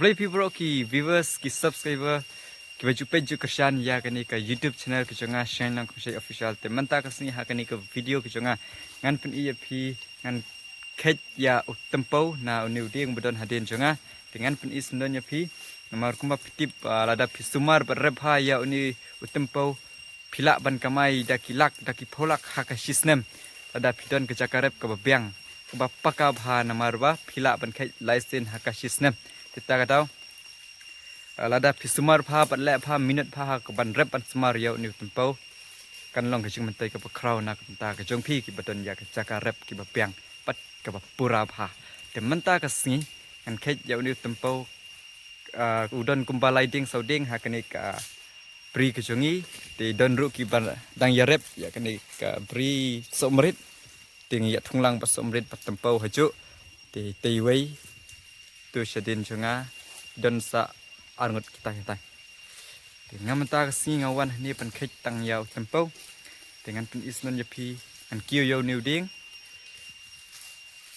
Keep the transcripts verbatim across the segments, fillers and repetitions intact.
Khublei phi baroh ki viewers, ki subscriber kiba ju peit ju kyrshan ïa kane ka YouTube channel ka jong nga, Shanghainlong Khumshaid Official. Te mynta ka sngi ha kane ka video ka jong nga, ngan pyni ïa phi, ngan kheit ïa u tympew na une u dieng ba don hadien jong nga. Te ngan pyni syndon ïa phi. Namar kumba phi tip, ah, lada phi sumar bad rep bha ïa une u tympew, phi lah ban kamai da ki lak, da ki phew lak ha ka shi snem. Lada phi don ka jaka rep kaba biang, kaba paka bha, namar ba phi lah ban kheit lai sien ha ka shi snem. Te ta ka daw, ah, lada phi sumar bha bad leh bha, minot bha ha kaban rep ban sumar ïa une u tympew, kan long ka jingmyntoi kaba khraw na ka bynta ka jong phi kiba don ïa ka jaka rep kiba biang bad kaba pura bha. Te mynta ka sngi ngan kheit ïa une u tympew, ah, u don kumba lai dieng saw dieng ha kane ka bri ka jong ngi. Te don ruh kiba dang ïarep ïa kane ka bri Sohmarit. Te ngi ïa thung lang bad Sohmarit bad tympew hajuh. Te tei wei tu shadien jong nga don sa arngut kita kita. Te nga mynta ka sngi nga wan hangne ban kheit tang ïa u tympew. Te ngan pyni syndon ïa phi, ngan kiew ïa une u dieng.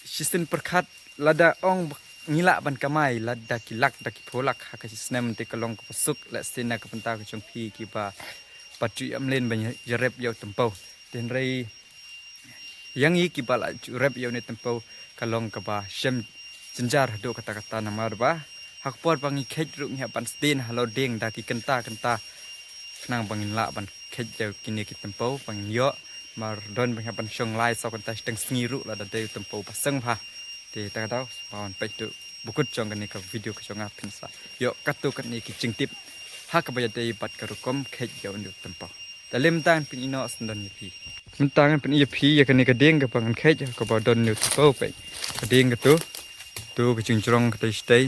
Shisien pyrkhat, lada ong ba ngi lah ban kamai lada ki lak da ki phew lak ha ka shi snem, te ka long kaba suk lehse na ka bynta ka jong phi kiba pat ju ïa mlien ban ïarep ïa u tympew. Te hynrei ïa ngi kiba la ju rep ïa une u tympew, ka long kaba shem jynjar haduh katta katta, namar ba ha ka por ba ngi kheit ruh ngi hap ban sdien halor dieng da ki kynta kynta khnang ba ngin lah ban kheit ïa kine ki tympew ba ngin ïoh. Namar don ba ngi hap ban shong lai saw kynta shiteng sngi ruh lada dei u tympew ba seng bha. Te ta ka daw, sngewbha ban peit haduh ba kut jong kane ka video ka jong nga, phin sa ïoh katto katne ki jingtip ha kaba ïadei bad ka rukom kheit ïa une u tympew. Te lem tang phin ïoh syndon ïa phi. Mynta ngan pyni ïa phi ïa kane ka dieng kaba ngan kheit, kaba don une u tympew. Peit ka dieng kato, to ka jingjrong katei shatei.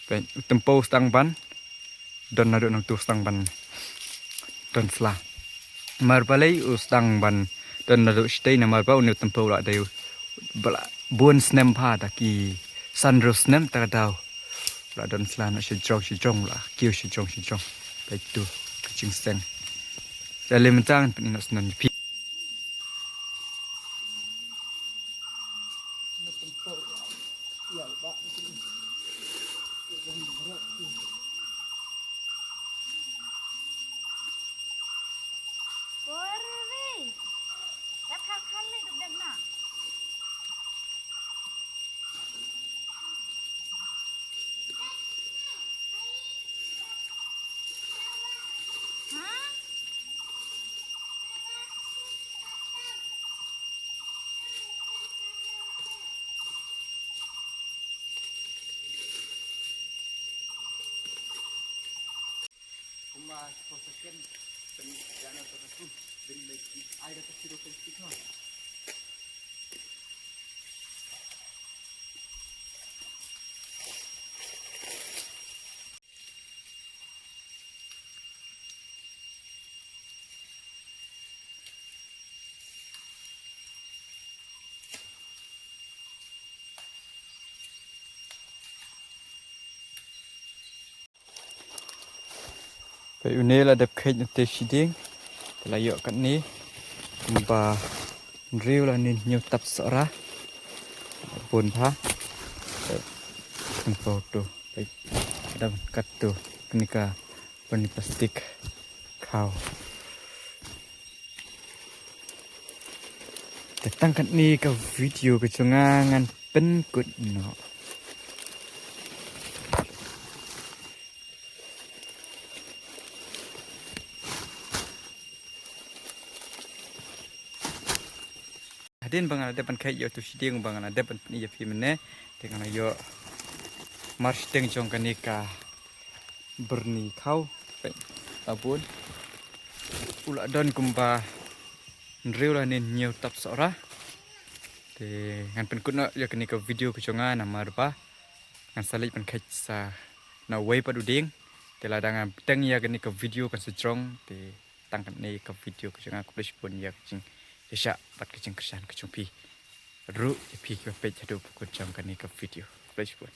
Peit u tympew sdang ban don naduh nangto, sdang ban don sla. Namar balei u sdang ban don naduh shatei, namar ba une u tympew u la dei u ba la bun snem bha, da ki san hynriew snem ta ka daw. U la don sla na shajrong shajrong, u la kiew shajrong shajrong. Peit to ka jingseng. Te lem tang phin ïoh syndon ïa phi. Peit une la dep kheit na te shadien. Te la ïoh katne kumba hynriew lane hynñiew tap sohra. Bun bha. Peit, tympew to. Peit, dang katto. Kane ka bani plastik khaw. Te tang katne ka video ka jong nga, ngan pynkut noh. Hadien ba nga la dep ban kheit ïa uto u shadien ba nga la dep ban pyni ïa phi mynne, te nga la ïoh marshiteng jong kane ka byrni khaw. Peit, la bun. U la don kumba hynriew lane hynñiew tap sohra. Te ngan pynkut noh ïa kane ka video ka jong nga namar ba ngan sa leit ban kheit sa na uwei pat u dieng. Te lada ngan bteng ïa kane ka video kan sa jrong. Te tang katne ka video ka jong nga, khublei shibun ïa ka jingïaishah bad ka jingkyrshan ka jong phi. Ruh ïa phi kiba peit haduh ba kut jong kane ka video. Khublei shibun.